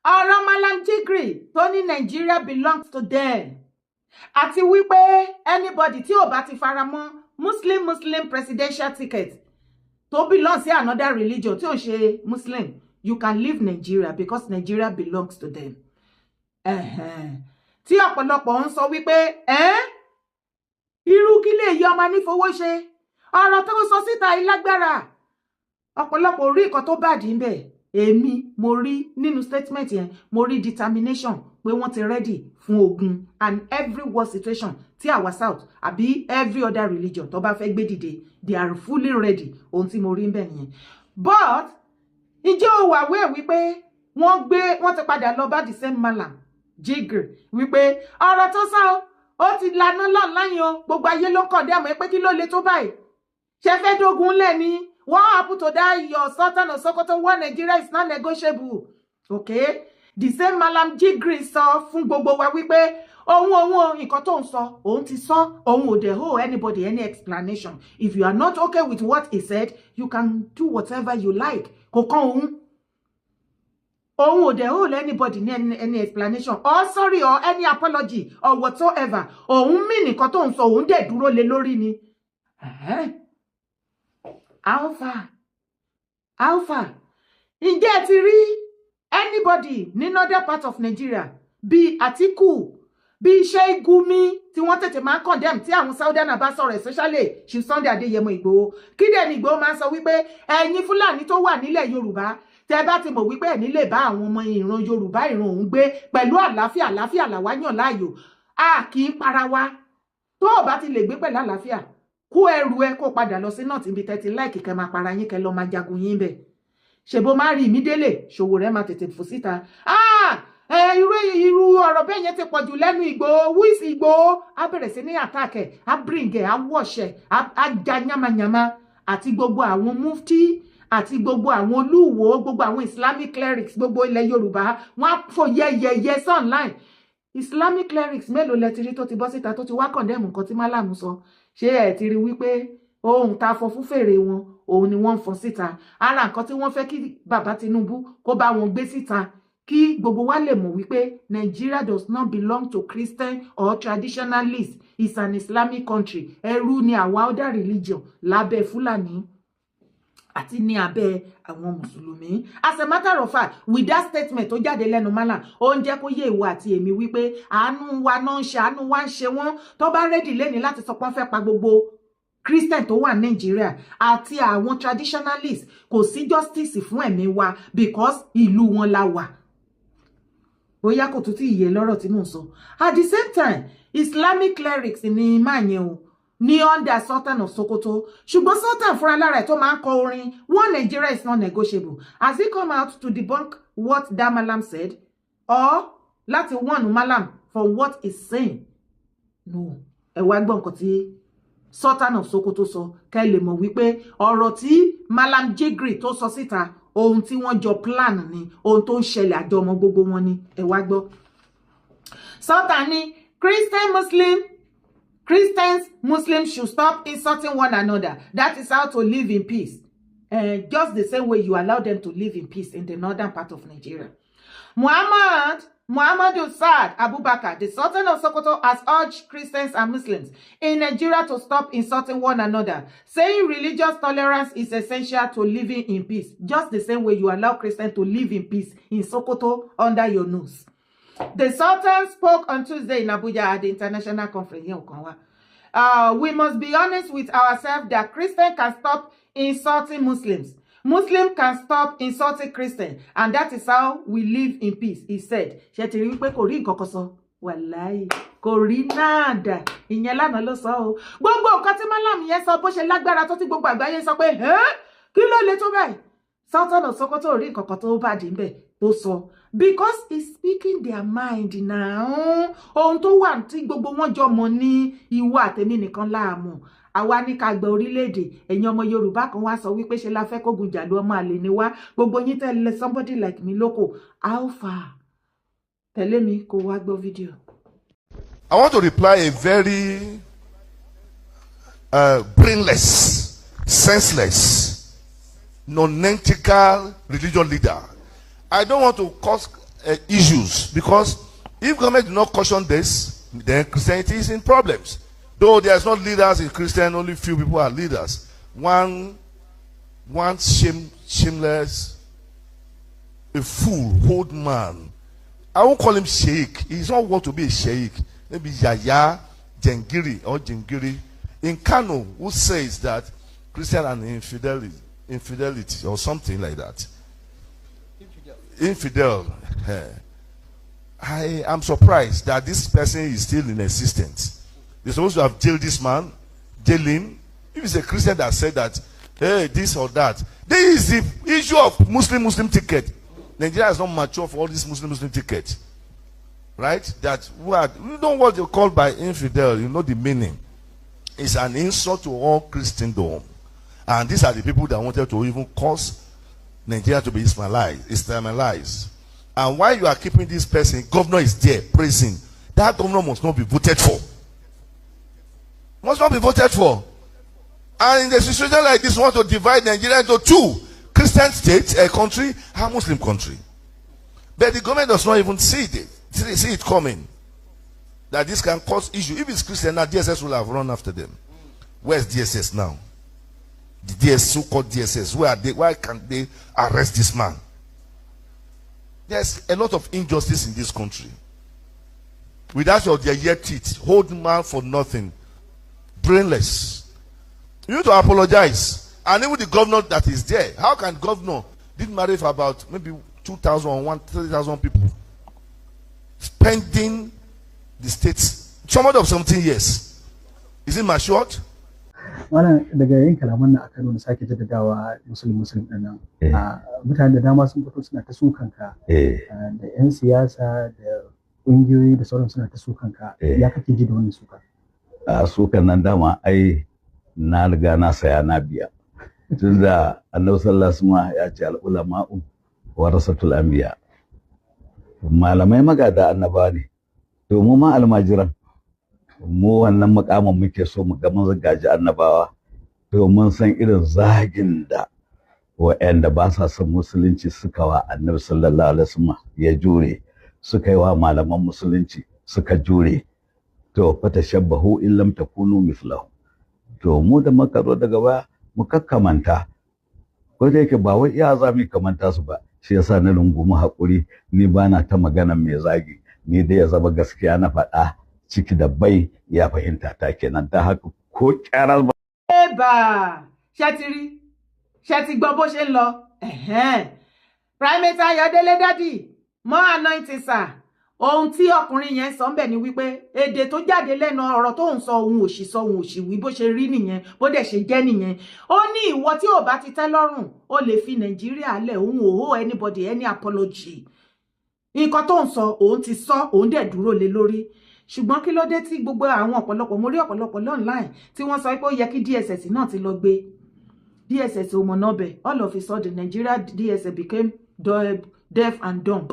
Ọ̀rọ̀ Malam Jigri tó ní Nigeria belongs to them, àti wípé anybody tí ò bá ti fara mọ́ Muslim Muslim presidential ticket, tó belong sí another religion tí ò ń ṣe Muslim, you can leave Nigeria because Nigeria belongs to them. Tí ọ̀pọ̀lọpọ̀ ń sọ wípé irú kí lè yọ ọmọ nífowó ṣe, ọ̀rọ̀ tó sọ síta yìí lágbára. Ọ̀pọ̀lọpọ̀ rí nǹkan tó bàdí ń bẹ̀. Èmi mo rí nínú statement yẹn, mo rí determination pé wọ́n ti ready fún ogun and every war situation tí àwa South àbí every other religion tó bá fẹ́ gbé dìde, they are fully ready. Ohun tí mo rí ń bẹ̀ nìyẹn. But ǹjẹ́ o wà wẹ́ wípé wọ́n gbé, wọ́n ti padà lọ bá the same Malam Jigri wípé ọ̀rọ̀ tó sọ, ó ti laná lọ́nláyìn o, gbogbo ayé ló ń kàn dé àmọ́ pé kí ló le tó báyìí? Ṣe fẹ́ dógun lẹ̀ ni? What happened to that your Sultan of Sokoto, "One Nigeria is not negotiable"? Okay, the same Malam Jigri sọ fún gbogbo wa wípé òun nǹkan tó ń sọ, òun ti sọ, òun ò dẹ̀ owe anybody any explanation. If you are not okay with what he said, you can do whatever you like. Kò kàn òun, òun ò dẹ̀ owe anybody ní any explanation or sorry or any apology or whatsoever. Òun mí nǹkan tó ń sọ, òun dẹ̀ dúró lé lórí ni. Alpha alpha, ǹjẹ́ ẹ ti rí anybody ní northern part of Nigeria bíi Atiku, bíi Sheikh Gumi, tí wọ́n tètè máa ń condemn tí àwọn Southern bá sọ̀rọ̀, especially Chief Sunday Adéyẹmọ Ìgbòho? Kí dẹ̀ ní Ìgbòho máa ń sọ wípé ẹ̀yin Fúlàní tó wà nílẹ̀ Yorùbá, tẹ́ bá ti mọ̀ wípé ẹ̀ ní lè bá àwọn ọmọ ìran Yorùbá, ìran òun gbé pẹ̀lú àlàáfíà, àlàáfíà làwa yàn láàyò, a kì í para wa. Tó o bá ti lè gbé pẹ̀lú àlàáfíà, kó ẹrù ẹ, kó padà lọ sí náà tí ibi tẹ́tí láìkì kẹ́ máa para yín, kẹ́ lọ máa jagun yín bẹ̀. Ṣèbó má rí ìmídélè ṣòwò rẹ máa tètè fò síta. Irú ọ̀rọ̀ bẹ́ẹ̀ yẹn ti pọ̀ jù lẹ́nu Ìgbòho. Wíìsì Ìgbòho á bẹ̀rẹ̀ sí ní attack ẹ̀, á bring ẹ̀, á wash ẹ̀, á ja yamayama, àti gbogbo àwọn mufti, àti gbogbo àwọn olúwo, gbogbo àwọn Islamic clerics, gbogbo ilẹ̀ Yorùbá, wọ́n á fò yẹ́yẹ́yẹ́ online. Islamic clerics mélòó lẹ ti rí tó ti bọ́ síta, tó ti wá condemn nǹkan tí Málàmù sọ? Ṣé ẹ ti rí wípé ohun tá a fọ fún fèrè wọn, òun ni wọ́n ń fọn síta? Ara nǹkan tí wọ́n fẹ́ kí bàbá Tinubu kó bá wọn gbé síta, kí gbogbo wa lè mọ̀ wípé Nigeria does not belong to Christian or traditionalists, it's an Islamic country. Ẹrú ni àwa other religion lábẹ́ Fúlàní àti ní abẹ́ àwọn mùsùlùmí. As a matter of fact, with that statement tó jáde lẹ́nu Málà, ó ń jẹ́ kó yé ìwọ àti èmi wípé àánú wa náà ń ṣe, àánú wa ń ṣe wọ́n. Tó bá ready lẹ́ni láti sọ pé wọ́n fẹ́ pa gbogbo Christian tó wà Nàìjíríà àti àwọn traditionalists, kò sí justice fún ẹ̀mí wa because ìlú wọn la wà. Bóyá kò tún tí ìyè lọ́rọ̀ tí mò ń sọ. At the same time, Islamic clerics ni máa yẹn o ní under Sultan of Sokoto, ṣùgbọ́n Sultan fúnra lára ẹ̀ tó máa ń kọ orin "One Nigeria is not negotiable", has he come out to debunk what that Malam said or láti warn Malam for what he's saying? No. Ẹ wá gbọ́ nǹkan tí Sultan of Sokoto sọ, kẹ́ lè mọ̀ wípé ọ̀rọ̀ tí Malam Jigri tó sọ síta, ohun tí wọ́n jọ plan ni, ohun tó ń ṣẹlẹ̀ àjọ ọmọ gbogbo wọn ni. Ẹ wá gbọ́. Sultan ní Christian, Muslim, Christians, Muslims should stop insulting one another. That is how to live in peace. Just the same way you allow them to live in peace in the northern part of Nigeria. Muhammadu Saad Abubakar, the Sultan of Sokoto, has urged Christians and Muslims in Nigeria to stop insulting one another, saying religious tolerance is essential to living in peace. Just the same way you allow Christians to live in peace in Sokoto under your nose. The Sultan spoke on Tuesday in Abuja at the international conference. We must be honest with ourselves that Christians can stop insulting Muslims. Muslim can stop insulting Christians, and that is how we live in peace, he said. Ṣé ti rí wípé kò rí nǹkan kan sọ? Wàláì, kò rí náà dà. Ìyẹn lánàá ló sọ o. Gbogbo nǹkan tí Málàmù yẹn sọ, bó ṣe lágbára tó, tí gbogbo àgbáyé sọ pé kí ló le tó báyìí? Sultan of Sokoto rí nǹkan kan tó bàjẹ́ ńbẹ̀ tó sọ because he's speaking their mind now. Ohun tó wà tí gbogbo wọn jọ mọ̀ ní ìwọ àtẹ̀mí nìkan láàmú. Àwa ní ká gba orílẹ̀-èdè. Ẹ̀yin ọmọ Yorùbá kan wá sọ wípé ṣe la fẹ́ kógun jàlú, ọmọ àlè ni wá. Gbogbo yín tẹ́lẹ̀ somebody like me lóko. How far? Tẹ̀lé mi kó wá gbọ́ fídíò. I want to reply a very brainless, senseless, nonentical religion leader. I don't want to cause issues, because if government do not caution this, then Christianity is in problems. Though there's not leaders in Christian, only few people are leaders. One shameless, a fool, old man. I won't call him sheikh. He's not want to be a sheikh. Maybe Yaya Jengiri or Jengiri in Kano, who says that Christian and infidelity or something like that. Infidel. Eh. I am surprised that this person is still in existence. They're supposed to have jailed this man, jail him. If it's a Christian that said that, hey, this or that. This is the issue of Muslim Muslim ticket. Nigeria is not mature for all this Muslim Muslim ticket. Right? That what you know what they call by infidel, you know the meaning. It's an insult to all Christendom. And these are the people that wanted to even cause Nigeria to be Islamized. And while you are keeping this person, governor is there praising. That governor must not be voted for. Must not be voted for. And in a situation like this, we want to divide Nigeria into two: Christian state, a country, and Muslim country. But the government does not even see it coming. That this can cause issue. If it's Christian, now DSS will have run after them. Where's DSS now? The DS, so-called DSS, where are they? Why can't they arrest this man? There's a lot of injustice in this country. Without your their teeth, hold man for nothing, brainless. You need to apologize. And even the governor that is there, how can governor did marry for about maybe 2,000 or 1, 3,000 people, spending the state's somewhat of 17 years? Is it matured? Malam, daga yin kalaman nan a Kano na sake jaddadawa Muslim Muslim din nan. Mutane da dama sun fito suna ta sukan ka, da 'yan siyasa da ƙungiyoyi da sauran suna ta sukan ka. Ya kake ji da wannan suka? A sukan nan dama ai na riga na saya na biya. Tunda Annabi sallallahu alaihi wasallam ya ce العلماء ورثة الأنبياء. Malamai magada annaba ne. To mu ma almajiran mu wannan mukamin muke so mu ga mun gaji annabawa. To mun san irin zagin da wa'anda ba sa son musulunci suka wa Annabi sallallahu alaihi wasallam ya jure, suka yi wa malaman musulunci suka jure. To فتشبهوا إن لم تكونوا مثلهم. To mu da muka zo daga baya mu kakkamanta, ko da yake ba wai iya za mu kamanta su ba. Shi yasa na rungumi haƙuri, ni bana ta magana mai zagi, ni dai ya zama gaskiya na faɗa ciki da bai ya fahimta ta kenan ta haka ko ƙyarar ba. Ébà, ṣé ti rí? Ṣé ti gbọ́ bó ṣe ń lọ? Ẹ̀hẹ́n. Primate Ayọ̀délé, daddy more anointing, sir. Ohun tí ọkùnrin yẹn sọ ńbẹ̀ ni wípé èdè tó jáde lẹ́nu, ọ̀rọ̀ tó ń sọ, òun ò sì sọ, òun ò sì wí, bó ṣe rí nìyẹn, bó dẹ̀ ṣe jẹ́ nìyẹn. Ó ní ìwọ tí ò bá ti tẹ́ lọ́rùn, ó lè fi Nàìjíríà lẹ̀, òun ò owe anybody any apology. Nǹkan tó ń sọ, òun ti sọ, òun dẹ̀ dúró lé lórí. Ṣùgbọ́n kí ló dé tí gbogbo àwọn ọ̀pọ̀lọpọ̀, mo rí ọ̀pọ̀lọpọ̀ online tí wọ́n sọ pé ó yẹ kí DSS náà ti lọ gbé? DSS ò mọ̀ náà bẹ̀. All of a sudden, Nigeria DSS became deaf and dumb.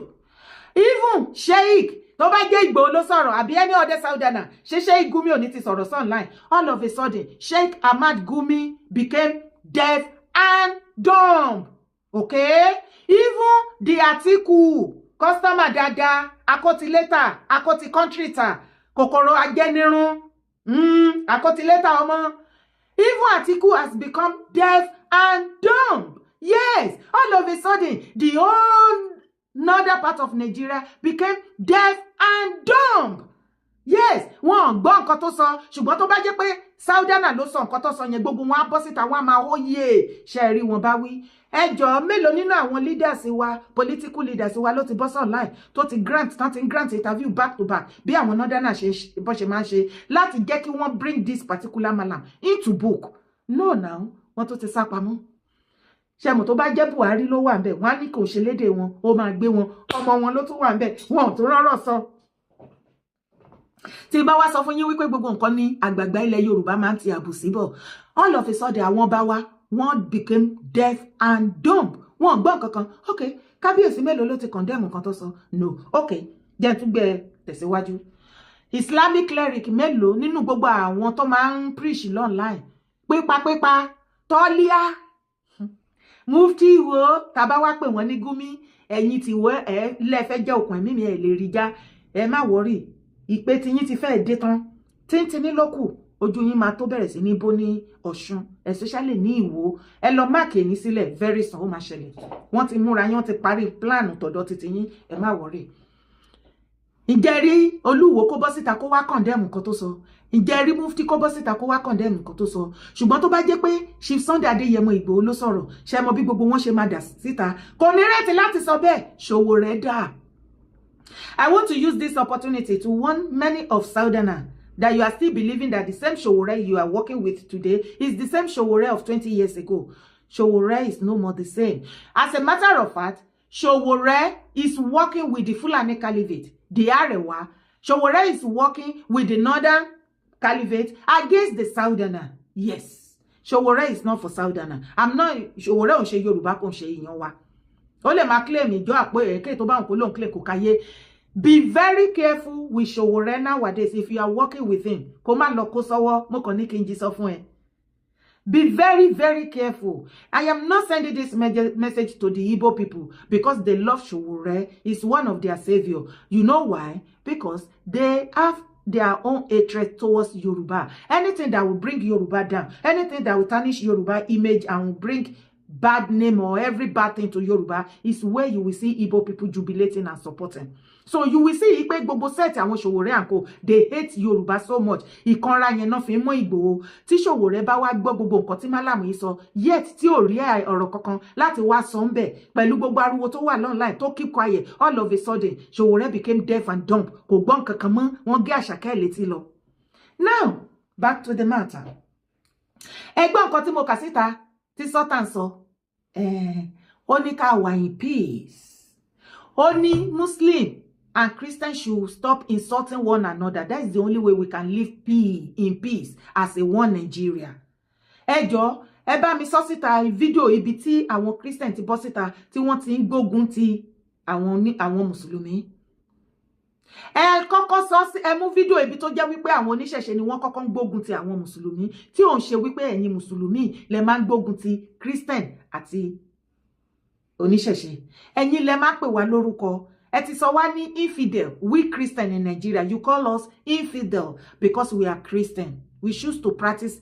Even Sheikh, tó bá jẹ́ Ìgbòho ló sọ̀rọ̀ àbí any other southerner, ṣé Sheikh Gumi ò ní ti sọ̀rọ̀ sí online? All of a sudden, Sheikh Ahmad Gumi became deaf and dumb. Okay, even the Atiku customer dada, akótilétà, akóti kọ́ńtírìtà, kòkòrò ajẹnirun, akótilétà ọmọ, even Atiku has become deaf and dumb. Yes, all of a sudden, the whole northern part of Nigeria became deaf and dumb. Yes, wọn ò gbọ́ nǹkan tó sọ. Ṣùgbọ́n tó bá jẹ́ pé southerner ló sọ nǹkan tó sọ yẹn, gbogbo wọn á bọ́ síta, wọn á máa hóyè ṣe rí wọn bá wí. Ẹjọ́, mélòó nínú àwọn leaders wa, political leaders wa, ló ti bọ́ sí online, tó ti grant, tán ti ń grant interview back to back bí àwọn northerner ṣe bọ́ ṣe máa ń ṣe láti jẹ́ kí wọ́n bring this particular malam into book? No now, wọ́n tó ti sá pamọ́. Ṣẹmù tó bá jẹ́ Buhari ló wà ńbẹ̀, wọ́n á ní kò ṣe lédè wọn, ó máa gbé wọn. Ọmọ wọn ló tún wà ńbẹ̀, wọn ò tún rọ́rọ̀ sọ. Tí bá wá sọ fún yín wípé gbogbo nǹkan ní àgbààgbà ilẹ̀ Yorùbá máa ń ti àbùsí bọ̀. All of a sudden, àwọn ọba wa, wọ́n became deaf and dumb, wọn ò gbọ́ nǹkan kan. Ok, kábíyèsí mélòó ló ti condemn nǹkan tó sọ? No. Ok, jẹ́ n tún gbé tẹ̀síwájú. Islamic cleric mélòó nínú gbogbo àwọn tó máa ń preach online, pípapípa tọ́líà Mufti wo tàbá wá pè wọ́n ní Gumi, ẹ̀yin tí wọ́ ẹ lẹ́fẹ́ jẹ́ òkun ẹ̀mí mi, ẹ̀ lè rí já. Ẹ má worry, ìpè tí yín ti fẹ́ẹ̀ dé tán, tíntínní ló kù. Ojú yín máa tó bẹ̀rẹ̀ sí ní bó ní Ọ̀ṣun, especially ní Ìwó. Ẹ lọ mark èní sílẹ̀, very soon ó máa ṣẹlẹ̀. Wọ́n ti múra yín, wọ́n ti parí plan tọ̀dọ̀ títí yín. Ẹ má worry. Ǹjẹ́ rí Olúwo kó bọ́ síta kó wá condemn nǹkan tó sọ? Ǹjẹ́ rí Mufti kó bọ́ síta kó wá condemn nǹkan tó sọ? Ṣùgbọ́n tó bá jẹ́ pé Chief Sunday Adéyẹmọ Ìgbòho ló sọ̀rọ̀, ṣe mọ bí gbogbo wọn ṣe máa dà síta? Kò ní rètí láti sọ bẹ́ẹ̀. Sowore dà. I want to use this opportunity to warn many of Southerner that you are still believing that the same Sowore you are working with today is the same Sowore of 20 years ago. Sowore is no more the same. As a matter of fact, Sowore is working with the Fulani Caliphate, the Arewa. Sowore is working with the Northern Caliphate against the Southerner. Yes. Sowore is not for Southerner. I'm not Sowore ò ń ṣe Yorùbá, kò ń ṣe èèyàn wa. Ó lè máa claim ìjọ àpò èké tó bá òun kó lóun claim, kò káyé. Be very careful with Sowore nowadays if you are working with him. Kó má lọ kó sọ́wọ́, mo kàn ní kí n jí sọ fún ẹ. Be very, very careful. I am not sending this message to the Igbo people because they love Sowore. He's one of their savior. You know why? Because they have their own hatred towards Yoruba. Anything that will bring Yoruba down, anything that will tarnish Yoruba image and will bring bad name or every bad thing to Yoruba is where you will see Igbo people jubilating and supporting. So you will see pé gbogbo set àwọn Sowore and co, they hate Yoruba so much. Ìkanra yẹn náà fi ń mọ́ Ìgbòho. Tí Sowore bá wá gbọ́ gbogbo nǹkan tí Málàmù yìí sọ, yet tí ò rí ọ̀rọ̀ kankan láti wá sọ ń bẹ̀ pẹ̀lú gbogbo ariwo tó wà online, tó keep quiet, all of a sudden Sowore became deaf and dumb. Kò gbọ́ nǹkan kan mọ́, wọ́n gé àṣàkẹ́ létí lọ. Now back to the matter. Ẹ gbọ́ nǹkan tí mo kà síta tí Sultan sọ. Ó ní ká wà in peace. Ó ní Muslim and Christians should stop insulting one another. That is the only way we can live peace, in peace as a one Nigeria. Ẹ jọ̀ọ́, ẹ bá mi sọ síta fídíò ibi tí àwọn Christian ti bọ́ síta tí wọ́n ti ń gbógun ti àwọn mùsùlùmí. Ẹ kọ́kọ́ sọ sí, ẹ mú fídíò ibi tó jẹ́ wípé àwọn oníṣẹ̀ṣe ni wọ́n kọ́kọ́ ń gbógun ti àwọn mùsùlùmí, tí ò ń ṣe wípé ẹ̀yin mùsùlùmí lẹ máa ń gbógun ti Christian àti oníṣẹ̀ṣe. Ẹ̀yin lẹ máa pè wá lórúkọ. Ẹ ti sọ wá ní infidel. We Christian in Nigeria, you call us infidel because we are Christian. We choose to practice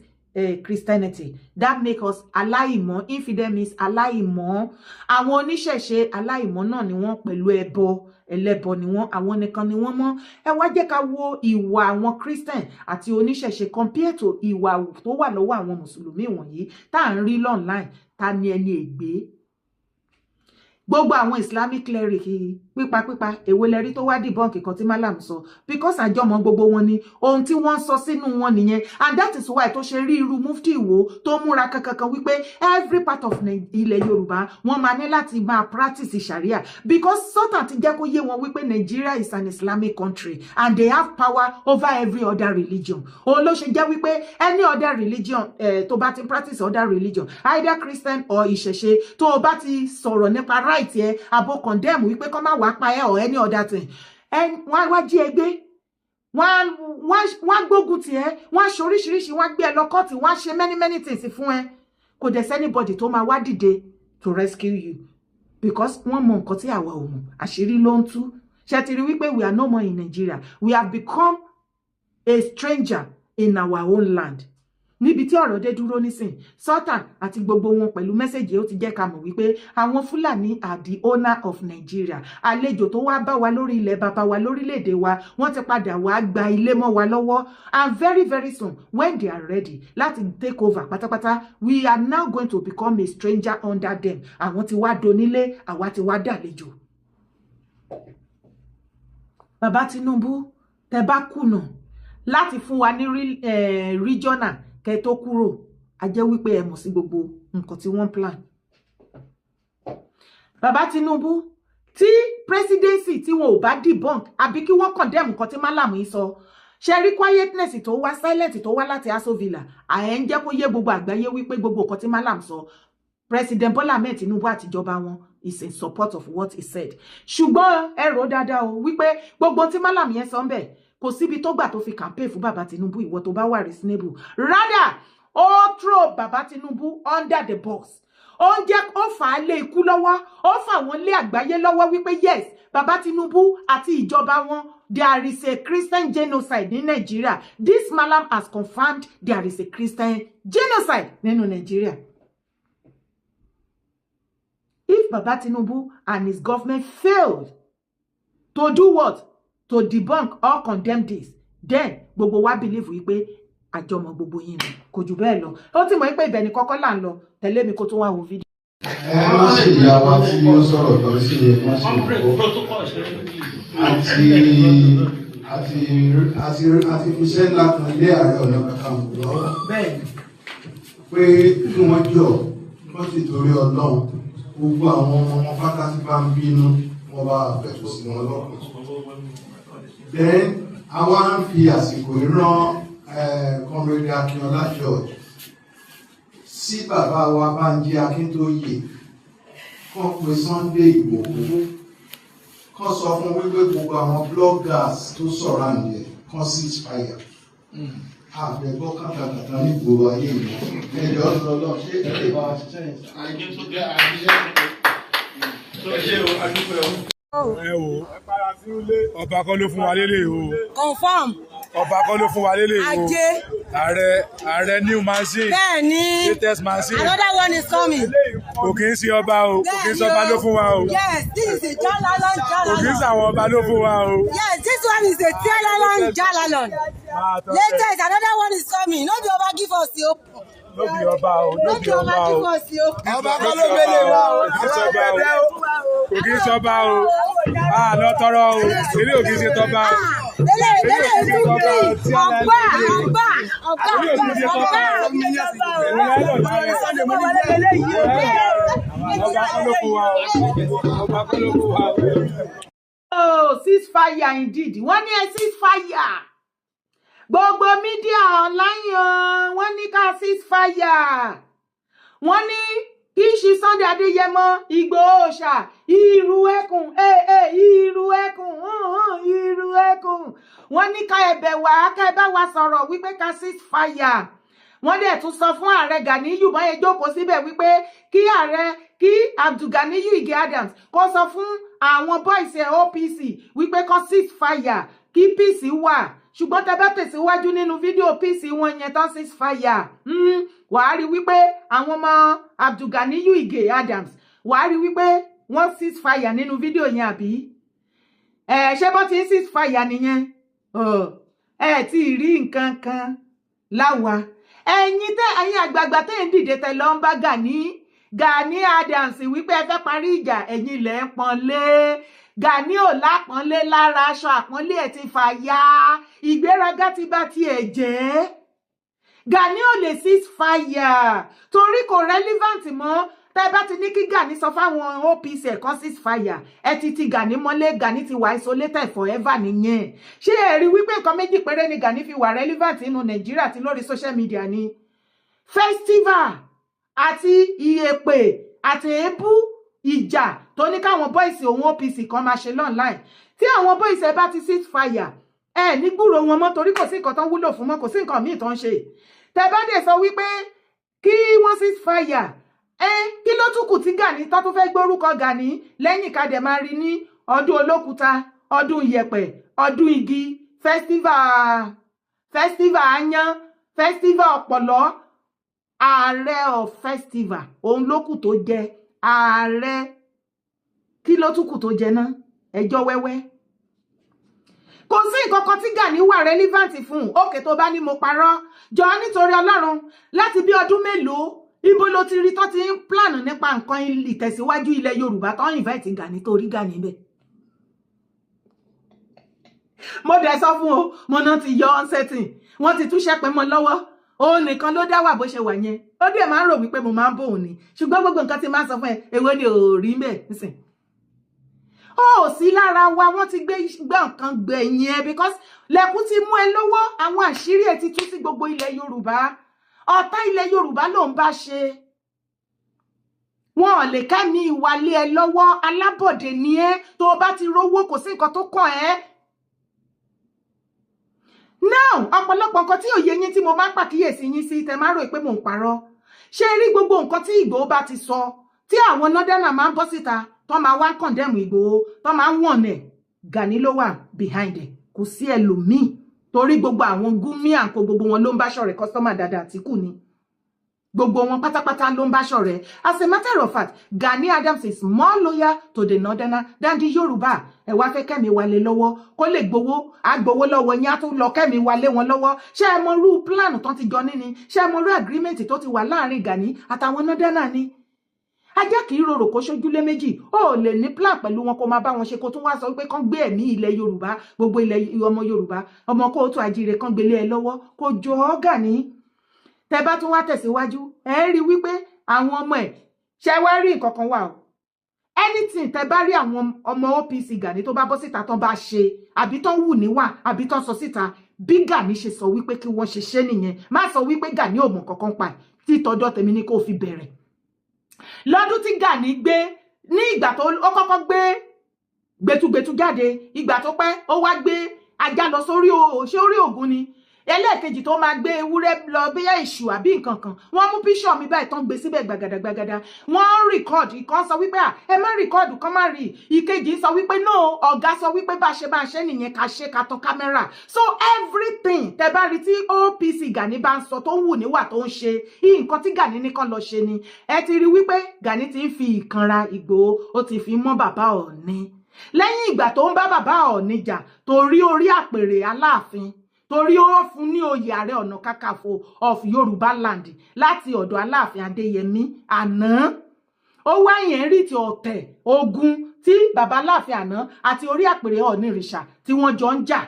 Christianity. That make us aláìmọ́. Infidel means aláìmọ́. Àwọn oníṣẹ̀ṣe, aláìmọ́ náà ni wọ́n pẹ̀lú ẹbọ. Ẹlẹ́bọ ni wọ́n, àwọn nìkan ni wọ́n mọ́. Ẹ wá jẹ́ ká wo ìwà àwọn Christian àti oníṣẹ̀ṣe compare to ìwà tó wà lọ́wọ́ àwọn mùsùlùmí wọ̀nyí tá à ń rí online. Ta ni ẹni ègbé? Gbogbo àwọn Islamic cleric pípapípa, èwo lẹrí tó wá debunk kan tí Malam sọ? Because àjọmọ̀ gbogbo wọn ni ohun tí wọ́n ń sọ sínú wọn nìyẹn. And that is why tó ṣe rí irú Mufti Ìwó tó múra kankankan wípé every part of ilẹ̀ Yorùbá, wọ́n máa ní láti máa practice Sharia, because Sultan ti jẹ́ kó yé wọn wípé Nigeria is an Islamic country and they have power over every other religion. Òun ló ṣe jẹ́ wípé any other religion, tó bá ti practice other religion, either Christian or ìṣẹ̀ṣe, tó o bá ti sọ̀rọ̀ nípa right ẹ àbò condemn wípé kọ́ má wàá pa ẹ́ or any other thing, wọ́n á wá jí ẹ gbé, wọ́n á gbógun tì ẹ́, wọ́n á ṣe oríṣiríṣi, wọ́n á gbé ẹ lọ kọ́ọ̀tì, wọ́n á ṣe many many things fún ẹ. Kò dẹ̀ sí anybody tó máa wá dìde to rescue you because wọ́n mọ nǹkan tí àwa ò mọ̀. Àṣírí ló ń tú. Ṣe ti rí wípé we are no more in Nigeria? We have become a stranger in our own land. Níbi tí ọ̀rọ̀ dé dúró nísìn, Sultan àti gbogbo wọn pẹ̀lú message, ó ti jẹ́ ká mọ̀ wípé àwọn Fúlàní are the owner of Nigeria. Àlejò tó wá bá wa lórí ilẹ̀ bàbá wa, lórílẹ̀‐èdè wa, wọ́n ti padà wá gba ilé mọ́ wa lọ́wọ́. And very very soon, when they are ready láti take over pátápátá, we are now going to become a stranger under them. Àwọn ti wá donílé, àwa ti wá dàlejò. Bàbá Tinubu, tẹ bá kùnà láti fún wa ní regional kẹ́ tó kúrò, a jẹ́ wípé ẹ mọ̀ sí gbogbo nǹkan tí wọ́n plan. Bàbá Tinubu, tí presidency tí wọn ò bá debunk àbí kí wọ́n condemn nǹkan tí Mallam yìí sọ, ṣe rí quietness tó wá, silent tó wá láti Aso Villa, àyẹ̀ ń jẹ́ kó yé gbogbo àgbáyé wípé gbogbo nǹkan tí Mallam sọ, President Bola Ahmed Tinubu àtijọba wọn is in support of what he said. Ṣùgbọ́n ẹ rò dáadáa o wípé gbogbo tí Mallam yẹn sọ ń bẹ̀, kò síbi tó gbà tó fi campaign fún bàbá Tinubu. Ìwọ tó bá wà reasonable, rather ó throw bàbá Tinubu under the bus. Ó ń jẹ́ ó fà á lé ikú lọ́wọ́, ó fà wọ́n lé àgbáyé lọ́wọ́ wípé yes, bàbá Tinubu àti ìjọba wọn, there is a Christian genocide ní Nàìjíríà. This malam has confirmed there is a Christian genocide nínú Nàìjíríà. If Baba Tinubu and his government failed to do what? To debunk or condemn this, then gbogbo wa believe wípé àjọmọ̀ gbogbo yín ni, kò jù bẹ́ẹ̀ lọ. Ó ti mọ̀ pé ibẹ̀ ni kọ́kọ́ là ń lọ. Tẹ̀lé mi kó tó wá wo fídíò. Ẹ má ṣe ìyá wa tí ó sọ̀rọ̀ lọ sí, ẹ má ṣe ìkó àti fiṣẹ́ ńlá kan lé Ààrẹ Ọ̀nà Kakanfò lọ́wọ́ pé kí wọ́n jọ wọ́n sì torí Ọlọ́run, gbogbo àwọn ọmọ wọn pátá tí bá ń bínú, wọ́n bá pẹ̀tù sí wọn lọ́kàn. Then àwa ń fi àsìkò ìran Comrade Akínọlá George sí bàbá wa Bánjí Akíntóyè, kàn pé Sunday Ìgbòho, kàn sọ fún wípé gbogbo àwọn bloggers tó sọ̀rọ̀ àǹdẹ̀ kàn cease fire. Àfẹ́gbọ́ kàtàkàtà ní ìgboro ayé mi. Ẹjọ́ lọ́lọ́, ṣé ẹ lè bá wa ṣiṣẹ́ yẹn? Ẹ wo, ọba kọ́ ló fún wa lélẹ̀ o. Confirm. Ọba kọ́ ló fún wa lélẹ̀ o. Ajé. Ààrẹ, ààrẹ, new machine. Bẹ́ẹ̀ ni. Latest machine. Another one is coming. Kò kì í ṣe ọba o, kò kì í ṣe ọba ló fún wa o. Yes, this is a Jalalon. Kò kì í ṣe Jalalon. àwọn ọba ló fún wa o. Yes, this one is a Jalalon Jalalon. Latest, another one is coming. No be Oba give us o. No be ọba o, no No be be ọba Oba o. give us o. Ọba kọ́ ló gbélé wa o. Kò kì í ṣe ọba o, kò kì í ṣe ọba o. A lọ tọrọ o, ilé ò kì í ṣe tọba o. Eléyìí eléyìí tún bí ọgbà ọgbà ọgbà ọgbà. Ọba kọ́ ló fún wa o, ọba kọ́ ló fún wa o. Oh, cease fire indeed. Wọ́n ní ẹ cease fire. Gbogbo media online o, wọ́n ní ká cease fire. Wọ́n ní kí í ṣe Sunday Adéyẹmọ Ìgbòho ṣá, ìrù ẹkùn, ee ìrù ẹkùn, hùn, ìrù ẹkùn. Wọ́n ní ká ẹ̀bẹ̀ wá, ká ẹ bá wa sọ̀rọ̀ wípé ká cease fire. Wọ́n dẹ̀ tún sọ fún ààrẹ Ganiyu báyẹn jókòó síbẹ̀ wípé kí ààrẹ, kí Abdulganiyu Ige Adams kó sọ fún àwọn boys ẹ̀ OPC wípé kó cease fire, kí peace wà. Ṣùgbọ́n tẹ bá tẹ̀síwájú nínú fídíò peace wọn yẹn tán cease fire, wàá rí wípé àwọn ọmọ Abdulganiyu Ige Adams, wàá rí wípé wọ́n cease fire nínú fídíò yẹn, àbí ẹ ṣé bó ti ń cease fire nìyẹn? Ẹ tí ì rí nǹkan kan láwa. Ẹ̀yin tẹ́ ẹ̀yin àgbààgbà tẹ́ ń dìde tẹ́ lọ ń bá Gani Adams wípé ẹ fẹ́ parí ìjà, ẹ̀yin ilẹ̀ ń pọ́nlé. Gani ò lápọ́nlé lára, aṣọ àpọ́nlé ẹ̀ ti fà ya, ìgbéraga ti bá tiẹ̀ jẹ́. Gani ò lè cease fire torí kò relevant mọ́. Tẹ́ bá ti ní kí Gani sọ fáwọn OPC ẹ̀ kan cease fire, ẹ ti Gani mọ́lé. Gani ti wà isolated forever nìyẹn. Ṣé ẹ rí wípé nǹkan méjì péré ni Gani fi wà relevant nínú Nàìjíríà àti lórí social media ni? Festival àti ìyèpè àti èébú, ìjà tó ní káwọn boys òun OPC kan máa ṣe online. Tí àwọn boys ẹ bá ti cease fire, ẹ ní gbúrò wọn mọ́, torí kò sí nǹkan tó ń wúlò fún mọ́, kò sí nǹkan míì tó ń ṣe. Tẹ́ bá dẹ̀ sọ wípé kí wọ́n cease fire, ẹ kí ló tún kù tí Gani tó tún fẹ́ gbórúkọ Gani lẹ́yìn ká dẹ̀ máa rí ní ọdún olókùúta, ọdún ìyẹ̀pẹ̀, ọdún igi, festival, festival ayan, festival ọ̀pọ̀lọ́? Ààrẹ of festival òun ló kù tó jẹ ààrẹ. Kí ló tún kù tó jẹ náà? Ẹjọ́ wẹ́wẹ́. Kò sí nǹkan kan tí Gani wà relevant fún. Òkè tó bá ní mo parọ́, jọ nítorí Ọlọ́run, láti bí ọdún mélòó, ibo ló ti rí tó ti ń plan nípa nǹkan ìtẹ̀síwájú ilẹ̀ Yorùbá tó ń invite Gani, tó rí Gani bẹ́ẹ̀? Mo dẹ̀ sọ fún o, mo náà ti yọ ọ́nṣẹ́tìn, wọ́n ti tún ṣẹ́pẹ́ mọ́ lọ́wọ́. Òun nìkan ló dá wà bó ṣe wà yẹn. Ó dẹ̀ máa ń rò wípé mo máa ń bò òun ni, ṣùgbọ́n gbogbo nǹkan tí máa ń sọ fún ẹ, èwo ni ò rí mbẹ̀ nísìn? Ó sí lára wa, wọ́n ti gbé gbé nǹkan gbẹ̀yìn ẹ because lẹ́kùn ti mú ẹ lọ́wọ́. Àwọn àṣírí ẹ ti tú sí gbogbo ilẹ̀ Yorùbá. Ọ̀tá ilẹ̀ Yorùbá ló ń bá ṣe. Wọn ò lè kẹ́mi ìwàlé ẹ lọ́wọ́. Alábọ̀dé ni ẹ. Tó o bá ti rówó, kò sí nǹkan tó kàn ẹ́. Now, ọ̀pọ̀lọpọ̀ nǹkan tí òye yín tí mo máa ń pàkíyèsí yín sí, tẹ máa rò pé mò ń parọ́. Ṣé rí gbogbo nǹkan tí Ìgbòho bá ti sọ, tí àwọn northerner máa ń bọ́ síta, tó máa wá condemn Ìgbòho, tó máa ń wọ̀n ẹ̀, Gani ló wà behind ẹ̀, kò sí ẹlòmíì, torí gbogbo àwọn Gumi àǹkó, gbogbo wọn ló ń bá ṣọ̀rẹ́. Customer dáadáa Àtìkù ni gbogbo wọn pátápátá ló ń bá ṣọ̀rẹ́. As a matter of fact, Gani Adams is more loyal to the northerner than the Yorùbá. Ẹ wá fẹ́ kẹ́mi wálé lọ́wọ́ kó lè gbowó, á gbowó lọ́wọ́ yín, á tún lọ kẹ́mi wálé wọn lọ́wọ́. Ṣé ẹ mọ irú plan tó ti jọ níní? Ṣé ẹ mọ irú agreement tó ti wà láàrin Gani àtàwọn northerner ni? Ajá kì í rorò kó ṣojúlé méjì. Ó lè ní plan pẹ̀lú wọn, kó máa bá wọn ṣe, kó tún wá sọ pé kán gbé ẹ̀mí ilẹ̀ Yorùbá, gbogbo ilẹ̀ ọmọ Yorùbá, ọmọ kóòtù àjíire, kán gbélé ẹ lọ́wọ́. Kó jọ ọ́, Gani. Tẹ bá tún wá tẹ̀síwájú, ẹ rí wípé àwọn ọmọ ẹ̀ ṣe wá rí nǹkan kan wà o. Anything tẹ bá rí àwọn ọmọ OPC Gani tó bá bọ́ síta, tán bá ṣe àbí tán wù níwà àbí tán sọ síta, bí Gani ṣe sọ wípé kí wọ́n ṣe ṣe nìyẹn. Má sọ wípé Gani ò mọ̀ kankan pa ẹ̀. Tí tọjọ́ tèmi ní kó fi bẹ̀rẹ̀ lọ́dún tí Gani gbé ní ìgbà tó ó kọ́kọ́ gbé gbẹtugbẹtu jáde, ìgbà tó pẹ́ ó wá gbé ajá lọ sórí, ṣé orí Ògún ni? Ẹlẹ́ẹ̀kejì tó máa gbé ewúrẹ́ lọ bí èṣù àbí nǹkan kan, wọ́n mú píṣọ̀ mi báyìí tán gbé síbẹ̀ gbàgàdàgbàgàdà. Wọ́n ń record. Ìkan sọ wípé ẹ má record, kán má rí. Ìkejì sọ wípé no, ọ̀gá sọ wípé bá ṣe bá ṣe nìyẹn, ká ṣe ká tan kámẹ́rà. So everything tẹ bá rí tí OPC Gani bá ń sọ, tó ń wù níwà, tó ń ṣe, nǹkan tí Gani ní kán lọ ṣe ni. Ẹ ti rí wípé Gani ti ń fi ìkanra Ìgbòho, ó ti fi mọ́ bàbá Ọọ̀ni lẹ́yìn ìgbà tó ń bá bàbá Ọọ̀ni jà torí orí àpèrè Aláàfin, torí ó fún ní oyè Ààrẹ Ọ̀nà Kakanfò of Yorùbá land láti ọ̀dọ̀ Aláàfin Adéyẹmí àná. Ó wá yẹn rí ti ọ̀tẹ̀ ogun tí bàbá Aláàfin àná àti orí àpèrè Ọ̀nìrìṣà tí wọ́n jọ ń jà.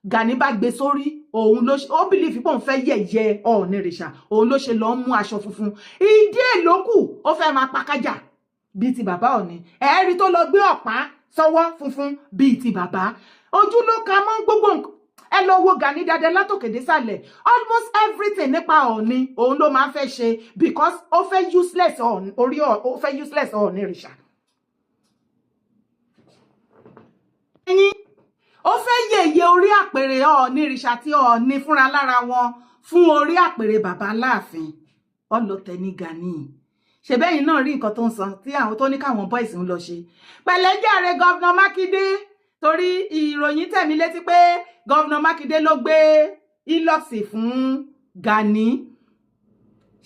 Gani bá gbé sórí, òun ló ó believe pé òun fẹ́ yẹ̀yẹ́ Ọ̀nìrìṣà, òun ló ṣe lọ mú aṣọ funfun. Ìdí èlòkù ó fẹ́ máa pakájà bíi ti bàbá Ọ̀ní. Ẹ̀ẹ́rì tó lọ gbé ọ̀pá sọ́wọ́ funfun bíi ti bàbá, ojú ló ka mọ́ gbogbo nǹkan. Ẹ lọ wo Gani dáadáa látòkè désàlẹ̀. Almost everything nípa Ọ̀ọ̀ni, òun ló máa ń fẹ́ ṣe, because ó fẹ́ useless orí, ó fẹ́ useless Ọ̀ọ̀nìrìṣà. Ó fẹ́ yẹ̀yẹ́ orí àpèrè Ọ̀ọ̀nìrìṣà tí Ọ̀ọ̀ni fúnra lára wọn fún orí àpèrè bàbá Aláàfin. Ọlọ́tẹ̀ ní Gani. Ṣèbẹ́yìn náà rí nǹkan tó ń sọ tí àwọn tó ní káwọn boys ń lọ ṣe pẹ̀lẹ́jàre Governor Mákindé, torí ìròyìn tẹ̀mí létí pé Governor Mákindé ló gbé Hilux fún Gani.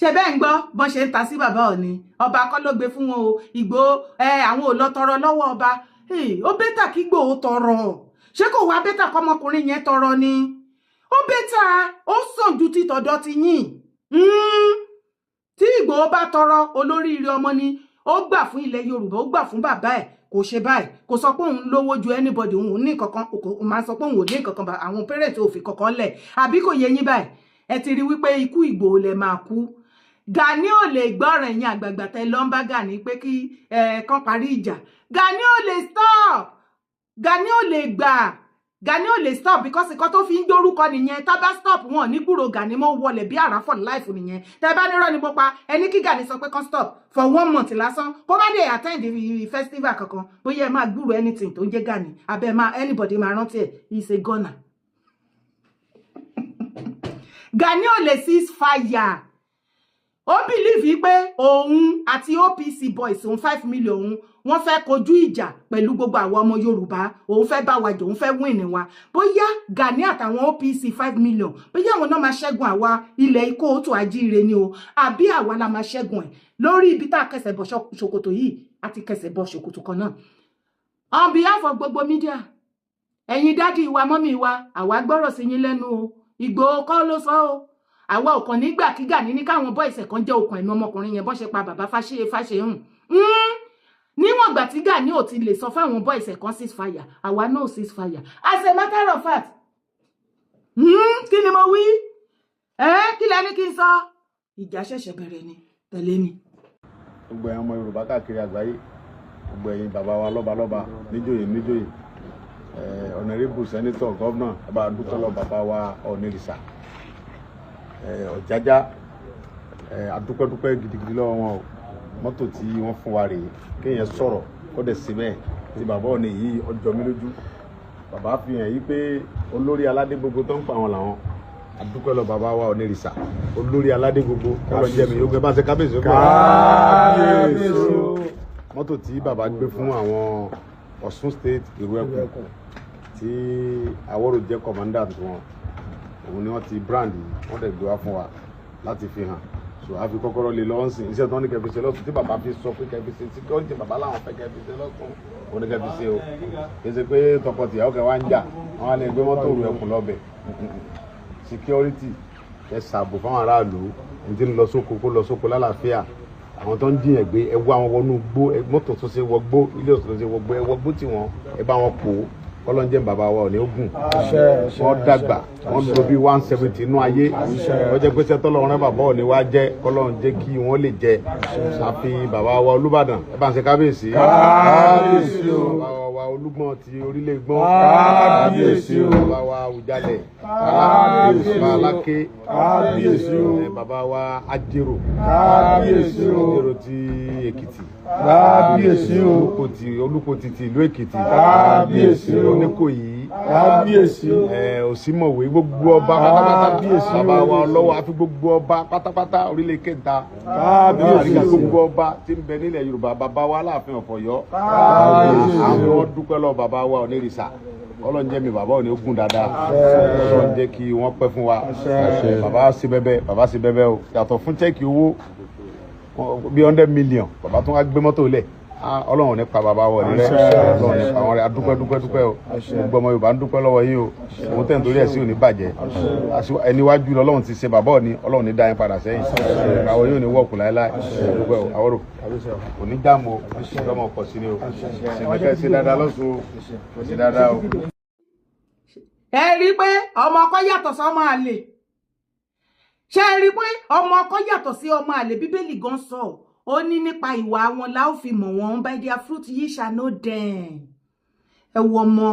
Ṣe bẹ́ẹ̀ ń gbọ́ bọ́n ṣe ń ta sí bàbá Ọ̀ọ̀ni? Ọba kọ́ ló gbé fún wọn o. Ìgbòho ẹ, àwọn ò lọ tọrọ lọ́wọ́ ọba. Ó better kí Ìgbòho tọrọ. Ṣé kò wá better kọ́mọkùnrin yẹn tọrọ ni? Ó better, ó sàn ju títọ̀dọ̀ ti yín. Tí Ìgbòho bá tọrọ, olóríire ọmọ ni. Ó gbà fún ilẹ̀ Yorùbá, ó gbà fún bàbá ẹ̀. Kò ṣe báyìí, kò sọ pé òun lówó ju anybody, òun ò ní kankan, kò máa sọ pé òun ò ní kankan. Àwọn parents ò fi kankan lẹ̀, àbí kò yé yín báyìí? Ẹ ti rí wípé ikú Ìgbòho lẹ máa kú. Gani ò lè gbọ́rọ̀. Ẹ̀yin àgbààgbà tẹ lọ ń bá Gani pé kí ẹ kán parí ìjà, Gani ò lè stop, Gani ò lè gbà, Gani ò lè stop, because nǹkan tó fi ń dórúkọ nìyẹn. Tá bá stop, wọn ní gbúrò Gani mọ́, wọlé bí àrá for life nìyẹn. Tẹ bá nírọ́ ni mo pa, ẹni kí Gani sọ pé kán stop for one month lásán, kó má dé attend the festival kankan, bóyá ẹ máa gbúrò anything tó ń jẹ́ Gani abẹ́ máa anybody máa rántí ẹ̀. He is a gunner. Gani ò lè cease fire. Ó believe pé òun àti OPC boys òun, 5 million òun, wọ́n fẹ́ kojú ìjà pẹ̀lú gbogbo àwọn ọmọ Yorùbá. Òun fẹ́ bá wa jà, òun fẹ́ win wa. Bóyá Gani àtàwọn OPC 5 million, bóyá àwọn náà máa ṣẹ́gun àwa ilẹ̀ ikó òtún ajíire ni o, àbí àwa la máa ṣẹ́gun ẹ̀ lórí ibi tá a kẹsẹ̀ bọ̀ ṣòkòtò yìí, àti kẹsẹ̀ bọ̀ ṣòkòtò kan náà. On behalf of gbogbo media, ẹ̀yin daddy wa, mummy wa, àwa gbọ́rọ̀ sí yín lẹ́nu o. Ìgbòho kọ́ ló sọ o. Àwa ò kàn nígbà kí Gani ní káwọn boys kan jẹ́ okùn ẹ̀mí ọmọkùnrin yẹn, bọ́n ṣe pa bàbá Fáṣehùn. Níwọ̀n ìgbà tí Gani ò ti lè sọ fáwọn boys kan cease fire, àwa náà cease fire. As a matter of fact, kí ni mo wí? Kí lẹ ní kí n sọ? Ìjà ṣẹ̀ṣẹ̀ bẹ̀rẹ̀ ni. Tẹ̀lé mi. Gbogbo ẹ̀yin ọmọ Yorùbá káàkiri àgbáyé, gbogbo ẹ̀yin bàbá wa lọ́balọ́ba, níjòyè níjòyè, honourable, senator, governor, ẹ bá dúpẹ́ lọ bàbá wa Ọ̀nìrìṣà Ọ̀jájá. Adúpẹ́dúpẹ́ gidigidi lọ́wọ́ wọn o. Mọ́tò tí wọ́n fún wa rèé. Kéèyàn sọ̀rọ̀ kó dẹ̀ sí bẹ́ẹ̀ tí bàbá Ọ̀nì yìí, ọjọ́ mi lójú. Bàbá fi hàn yí pé olórí aládé gbogbo tó ń pa àwọn làwọn. Adúpẹ́ lọ bàbá wa Ọ̀nìrìsà, olórí aládé gbogbo, kọ́lọ̀ jẹ́ mi yóò gbé bá ṣe kábíyèsí ó pẹ́. Kábíyèsí o. Mọ́tò tí bàbá gbé fún àwọn Ọ̀ṣun State Ìrú Ẹkùn tí Awọ́rò jẹ́ commandant wọn, òun ni wọ́n ti brand yìí, wọ́n dẹ̀ gbé wá fún wa láti fi hàn. So a fi kọ́kọ́rọ́ lé lọ́wọ́ sìn. Iṣẹ́ tí wọ́n ní kẹ́ fi ṣe lọ́sùn, tí bàbá fi sọ pé kẹ́ fi ṣe security, bàbá làwọn fẹ́ kẹ́ fi ṣe lọ́sùn, òun ní kẹ́ fi ṣe o. Kì í ṣe pé tọkọtìyàwó kẹ́ wá ń jà, wọ́n á lè gbé mọ́tò Ìrú Ẹkùn lọ́bẹ̀. Security ẹ ṣàbò fáwọn aráàlú, ẹni tí ń lọ sóko kó lọ sóko lálàáfíà. Àwọn tó ń jiyàn gbé, ẹ wá wọn wọnú gbó, mọ́tò tó ṣe wọgbó, ilé ọ̀sán tó ṣe wọgbó, ẹ wọgbó tí wọn, ẹ bá wọn pò ó. Kọ́lọ́njẹ́ bàbá wa ò ní ogun, wọ́n dàgbà, wọ́n lò bí 170 inú ayé. Wọ́n jẹ́ pé sẹ́tọ́ lọ́run bàbá ò ní wá jẹ́, kọ́lọ́njẹ́ kí wọ́n lè jẹ. Àfi bàbá wa Olúbàdàn, ẹ bá ń ṣe kábíyèsí. Kábíyèsí o. Bàbá wa Olúgbọ́n ti orílẹ̀ gbọ́n. Kábíyèsí o. Bàbá wa Àwùjalẹ̀. Kábíyèsí o. Bàbá Aláké. Kábíyèsí o. Bàbá wa Ajérò. Kábíyèsí o. Ajérò ti Èkìtì. Kábíyèsí o. Olúkòtì ti ìlú Èkìtì. Kábíyèsí o. Oníkòyí. Kábíyèsí o. Òsínmọ̀wé, gbogbo ọba pátápátá. Kábíyèsí o. Bàbá wa ọlọ́wọ́, àfi gbogbo ọba pátápátá orílẹ̀ kẹta. Kábíyèsí o. Gbogbo ọba tí ń bẹ nílẹ̀ Yorùbá, bàbá wa Aláàfin of Ọ̀yọ́. Kábíyèsí o. Àwọn dúpẹ́ lọ bàbá wa Onírìṣà. Ọlọ́run jẹ́ mi bàbá òní ogun dáadáa. Ọlọ́run jẹ́ kí wọ́n pẹ́ fún wa. Bàbá sí bẹ́bẹ́, bàbá sí bẹ́bẹ́ o. Yàtọ̀ fún chẹ́ẹ̀kì owó bí 100 million, bàbá tó wá gbé mọ́tò lẹ̀. Ọlọ́run ní pa bàbá wọ̀ nílẹ̀, Ọlọ́run ní pa wọn rẹ̀. Adúpẹ́ dúpẹ́ dúpẹ́ o. Gbogbo ọmọ Yorùbá ń dúpẹ́ lọ́wọ́ yín o. Òun tẹ̀ ń torí ẹ̀ sí òní bàjẹ́. Ẹni wájú lọ́lọ́run ti ṣe bàbá òní, Ọlọ́run ní dá yín padà sẹ́yìn. Àwọn yóò ní wọ́ọ̀kù láéláé. Dúpẹ́ o, Àwòrò òní jáàmù o, lọ́mọ pọ̀ sí ni o. Ṣèmíkẹ́ ṣe dáadáa lọ́sùn o, ṣe dáadáa o. Ẹ rí i pé ọmọ ọkọ yàtọ̀ sọ́mọ àlè. Ṣé ẹ rí i pé ọmọ ọkọ yàtọ̀ sí ọmọ àlè? Bíbélì gan sọ, ó ní nípa ìwà wọn la ó fi mọ̀ wọ́n, by their fruit ye shall know them. Ẹ wo ọmọ,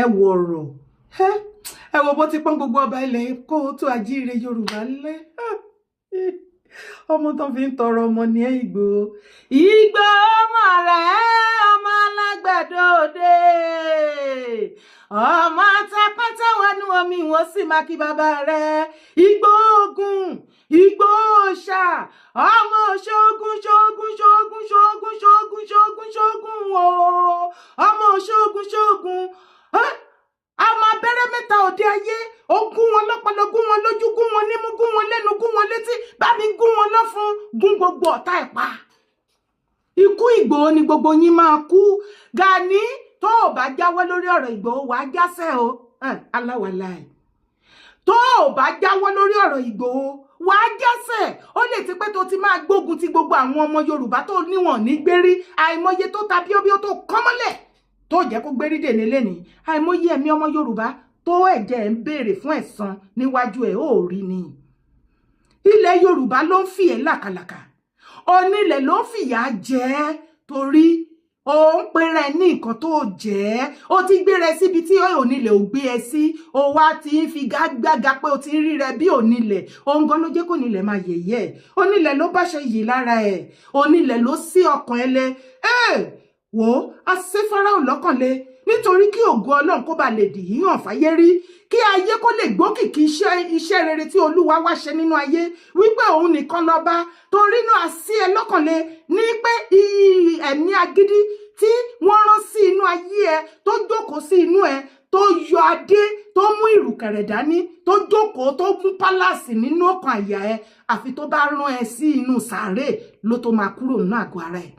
ẹ wo ọ̀rọ̀, ẹ wo bó ti pọ́n gbogbo ọba ilẹ̀ kó o tó ajíire Yorùbá lẹ́. Ọmọ tó fi ń tọrọ ọmọ ní Ìgbòho. Ìgbòho ọmọ rẹ̀, ọmọ alágbàdo òde, ọmọ atapátá wọnú omi, wọn sì máa kí bàbá rẹ̀. Ìgbòho ogun, Ìgbòho ṣá, ọmọ ṣógun ṣógun ṣógun ṣógun ṣógun ṣógun ṣógun o, ọmọ ṣógun ṣógun, ọmọ abẹ́rẹ́ mẹ́ta òde ayé. Ó gún wọn lọ́pọlọ, gún wọn lójú, gún wọn nímú, gún wọn lẹ́nu, gún wọn létí, bá mi gún wọn lọ́fun, gún gbogbo ọ̀tá ẹ̀ pa. Ikú Ìgbòho ni gbogbo yín máa kú. Gani, tó o bá jáwọ́ lórí ọ̀rọ̀ Ìgbòho, wàá jásẹ̀ o. Aláwàlá ẹ̀, tó o bá jáwọ́ lórí ọ̀rọ̀ Ìgbòho, wàá jásẹ̀. Ó lè ti pẹ́ tó ti máa gbógun ti gbogbo àwọn ọmọ Yorùbá tó níwọ̀n ní gbérí. Àìmọye tó ta bíóbíó tó kọ́mọ́lẹ̀ tó jẹ́ kó gbérí dèní lẹ́ni. Àìmọye ẹ̀mí ọmọ Yorùbá tó ẹ̀jẹ̀ ń béèrè fún ẹ̀san níwájú ẹ̀, ó rí ni. Ilẹ̀ Yorùbá ló ń fi ẹ̀ làkàlàkà, onílẹ̀ ló ń fìyà jẹ ẹ́, torí ó ń pera ẹ ní nǹkan tó jẹ́. Ó ti gbéra ẹ síbi tí onílẹ̀ ò gbé ẹ sí. Ó wá ti ń fi gágbága pé ó ti ń rí rẹ bí onílẹ̀. Òun gan ló jẹ́ kó onílẹ̀ máa yẹ̀yẹ́ ẹ̀. Onílẹ̀ ló bá ṣe yìí lára ẹ̀, onílẹ̀ ló sí ọkàn ẹ lẹ. Wò ó, a ṣe Fáráò lọ́kàn le nítorí kí ògo Ọlọ́run kó ba lè dì yíyàn fáyé rí, kí ayé kó lè gbókìkí iṣẹ́ rere tí Olúwa wá ṣe nínú ayé, wípé òun nìkan lọ́ba. Torí náà sí ẹ lọ́kànlé ní pé ẹ̀mí agídí tí wọ́n rán sí inú ayé ẹ, tó jókòó sí inú ẹ, tó yọ adé, tó mú ìrùkẹ̀rẹ̀ dání, tó jókòó, tó mú pálásì nínú ọkàn àyà ẹ, àfi tó bá rán ẹ sí inú sàárè ló tó máa kúrò nínú àgọ́ ara ẹ.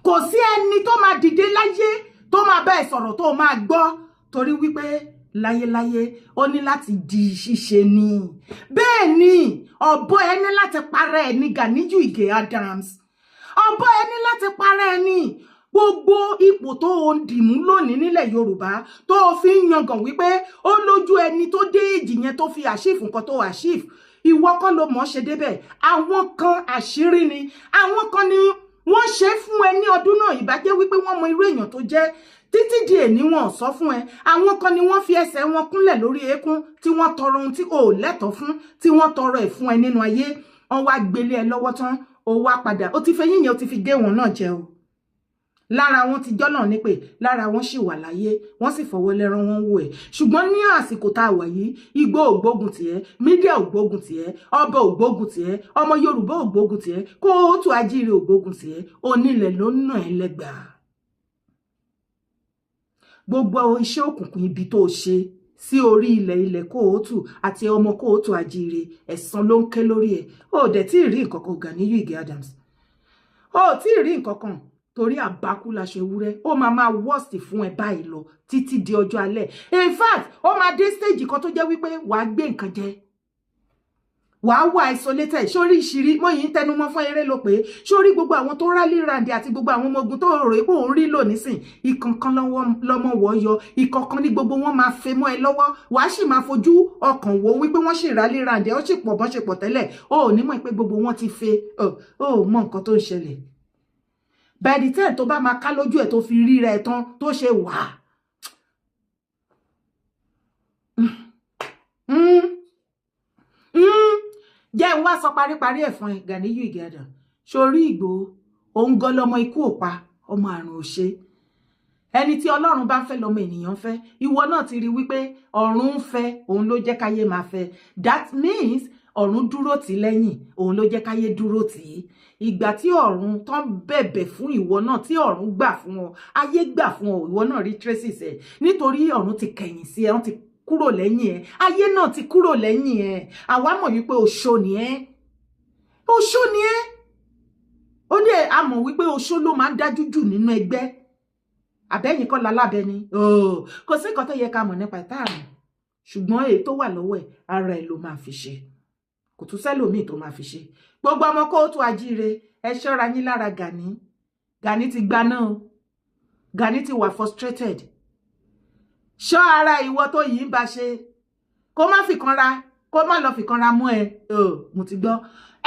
Kò sí ẹni tó máa dìde láyé tó máa bá ẹ sọ̀rọ̀ tó máa gbọ́, torí wípé láyéláyé ó ní láti di ṣíṣe ni. Bẹ́ẹ̀ ni ọ̀bọ ẹ ní láti para ẹ ní Ganiyu Ige Adams, ọ̀bọ ẹ ní láti para ẹ ní. Gbogbo ipò tó o dìmú lónìí nílẹ̀ Yorùbá, tó o fi ń yangàn wípé ó lójú ẹni tó dé èjì yẹn, tó fi achieve nǹkan tó achieve, ìwọ kọ́ ló mọ̀ ọ́ ṣe débẹ̀. Àwọn kan àṣírí ni, àwọn kan ni wọ́n ṣe fún ẹ ní ọdún náà. Ìbàjẹ́ wípé wọ́n mọ irú èèyàn tó jẹ́ títí di èní, wọn ò sọ fún ẹ. Àwọn kan ni wọ́n fi ẹsẹ̀ wọn kúnlẹ̀ lórí eékún, tí wọ́n tọrọ ohun tí o ò lẹ́tọ̀ọ́ fún, tí wọ́n tọrọ ẹ̀ fún ẹ nínú ayé. Wọ́n wá gbélé ẹ lọ́wọ́ tán, ó wá padà, ó ti fẹ́ yíyan, ó ti fi gé wọn náà jẹ o. Lára wọn ti jọ́nà ní pé lára wọn sì wà láyé, wọ́n sì fọwọ́ lẹ́rán, wọn wò ẹ̀. Ṣùgbọ́n ní àsìkò tá a wà yìí, igbó ò gbógun tiẹ̀, media ò gbógun tiẹ̀, ọba ò gbógun tiẹ̀, ọmọ Yorùbá ò gbógun tiẹ̀, kóòtù ajíire ò gbógun tiẹ̀, onílẹ̀ ló ń nà ẹ́ lẹ́gbàá. Gbogbo iṣẹ́ òkùnkùn ibi tó ṣe sí orí ilẹ̀, ilẹ̀ kóòtù àti ọmọ kóòtù ajíire, ẹ̀san ló ń ké lórí ẹ̀. Ó dẹ̀ tí ì rí nǹkan kan, Ganiyu Ige Adams, ó tí ì rí nǹkan kan, torí àbákú laṣọ ewúrẹ́. Ó máa máa worst fún ẹ báyìí lọ títí di ọjọ́ alẹ́. In fact, ó máa dé stage kan tó jẹ́ wípé wàá gbé nǹkan jẹ, wàá wà isolated. Sórí ìṣirí mo yìí ń tẹnumọ́ fún eré ló pé sórí gbogbo àwọn tó rally round àti gbogbo àwọn ọmọ ogun tó rò pé òun rí lò nísìn, ìkankan lọ́mọ wọ́ yọ, ìkankan ní gbogbo wọn máa fẹ́ mọ́ ẹ lọ́wọ́. Wàá sì máa fojú ọkàn wò wípé wọ́n sì rally round ẹ, ó sì pọ̀ bọ́n ṣe pọ̀ tẹ́lẹ̀. Ó ò ní mọ̀ pé gbogbo wọn ti fẹ́. Ó mọ nǹkan tó ń ṣẹlẹ̀. By the time tó bá máa ká lójú ẹ̀ tó fi ríra ẹ̀ tán tó ṣe wà. Jẹ́ ń wá sọ paríparí ẹ̀ fún ẹ, Ganiyu Ige Adams. Sórí Ìgbòho, òun gan lọmọ ikú ò pa, ọmọ àrùn ò ṣe. Ẹni tí Ọlọ́run bá ń fẹ́ lọmọ ènìyàn fẹ́. Ìwọ náà ti rí wípé ọ̀run ń fẹ́, òun ló jẹ́ káyé máa fẹ́. That means ọ̀run dúró tì lẹ́yìn, òun ló jẹ́ káyé dúró tì í. Ìgbà tí ọ̀run tán bẹ̀bẹ̀ fún ìwọ náà, tí ọ̀run gbà fún ọ, ayé gbà fún ọ, ìwọ náà rí traces ẹ̀, nítorí ọ̀run ti kẹ̀yìn sí ẹ, wọ́n ti kúrò lẹ́yìn ẹ, ayé náà ti kúrò lẹ́yìn ẹ. Àwa mọ̀ wípé oṣó ni ẹ́, oṣó ni ẹ́. Ó dẹ̀ a mọ̀ wípé oṣó ló máa ń dájú jù nínú ẹgbẹ́. Àbẹ́yìn kọ́ lalábẹ́ ni, kò sí nǹkan tó yẹ ká mọ̀ nípa ìtaàrùn. Ṣùgbọ́n èyí tó wà lọ́wọ́ ẹ̀, ara ẹ̀ ló máa fi ṣe, kò tún sẹ́lòmíì tó máa fi ṣe. Gbogbo ọmọ kóòtù ajíire, ẹ ṣọ́ra yín lára Gani. Gani ti gbaná o, Gani ti wà frustrated. Ṣọ́ ara ìwọ tó yìí ń bá ṣe, kó má fìkanra, kó má lọ fìkanra mú ẹ. Mo ti gbọ́.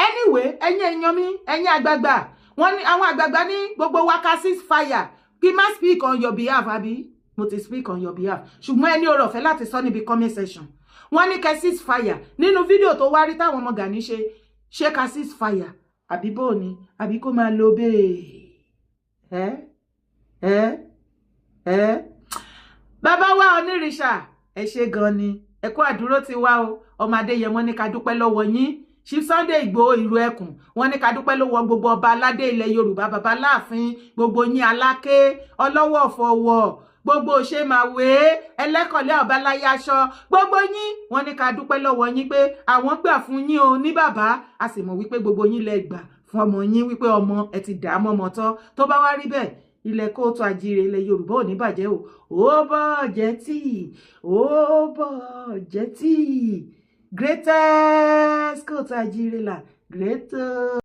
Anyway, ẹ̀yin èèyàn mi, ẹ̀yin àgbààgbà, wọ́n ní àwọn àgbààgbà ní gbogbo waka cease fire. Kí má speak on your behalf, àbí mo ti speak on your behalf, ṣùgbọ́n ẹni ọ̀rọ̀ ọ̀fẹ́ láti sọ níbi comment section. Wọ́n ní kẹ́ cease fire nínú fídíò tó wá rí táwọn ọmọ Gani ṣe. Ṣé ká cease fire àbí bó ni, àbí kó máa lo bẹ́ẹ̀? Ẹ ẹ ẹ bàbá wa onírìṣà, ẹ ṣe gan ni, ẹ kú àdúró ti wá o. Ọmọ Adéyẹmọ ní ká dúpẹ́ lọ́wọ́ yín. Chief Sunday Ìgbòho ìlú ẹkùn, wọ́n ní ká dúpẹ́ lọ́wọ́ gbogbo ọba aládé ilẹ̀ Yorùbá, bàbá láàfin, gbogbo yín, Aláké, ọlọ́wọ́ fọwọ́, gbogbo ṣe máa wé ẹlẹ́kọ̀ọ́lẹ́, ọba láyé aṣọ, gbogbo yín, wọ́n ní ká dúpẹ́ lọ́wọ́ yín pé àwọn gbà fún yín o ní bàbá. A sì mọ̀ wípé gbogbo yín lẹ gbà fún ọmọ yín, wípé ọmọ ẹ ti dà á mọ́mọ́ tọ́. Tó bá wá rí bẹ́ẹ̀, ilẹ̀ kóòtù àjíire ilẹ̀ Yorùbá ò ní bàjẹ́ o. Ó bàjẹ́ tí ó bàjẹ́ tí greatest kóòtù àjíire là greatest.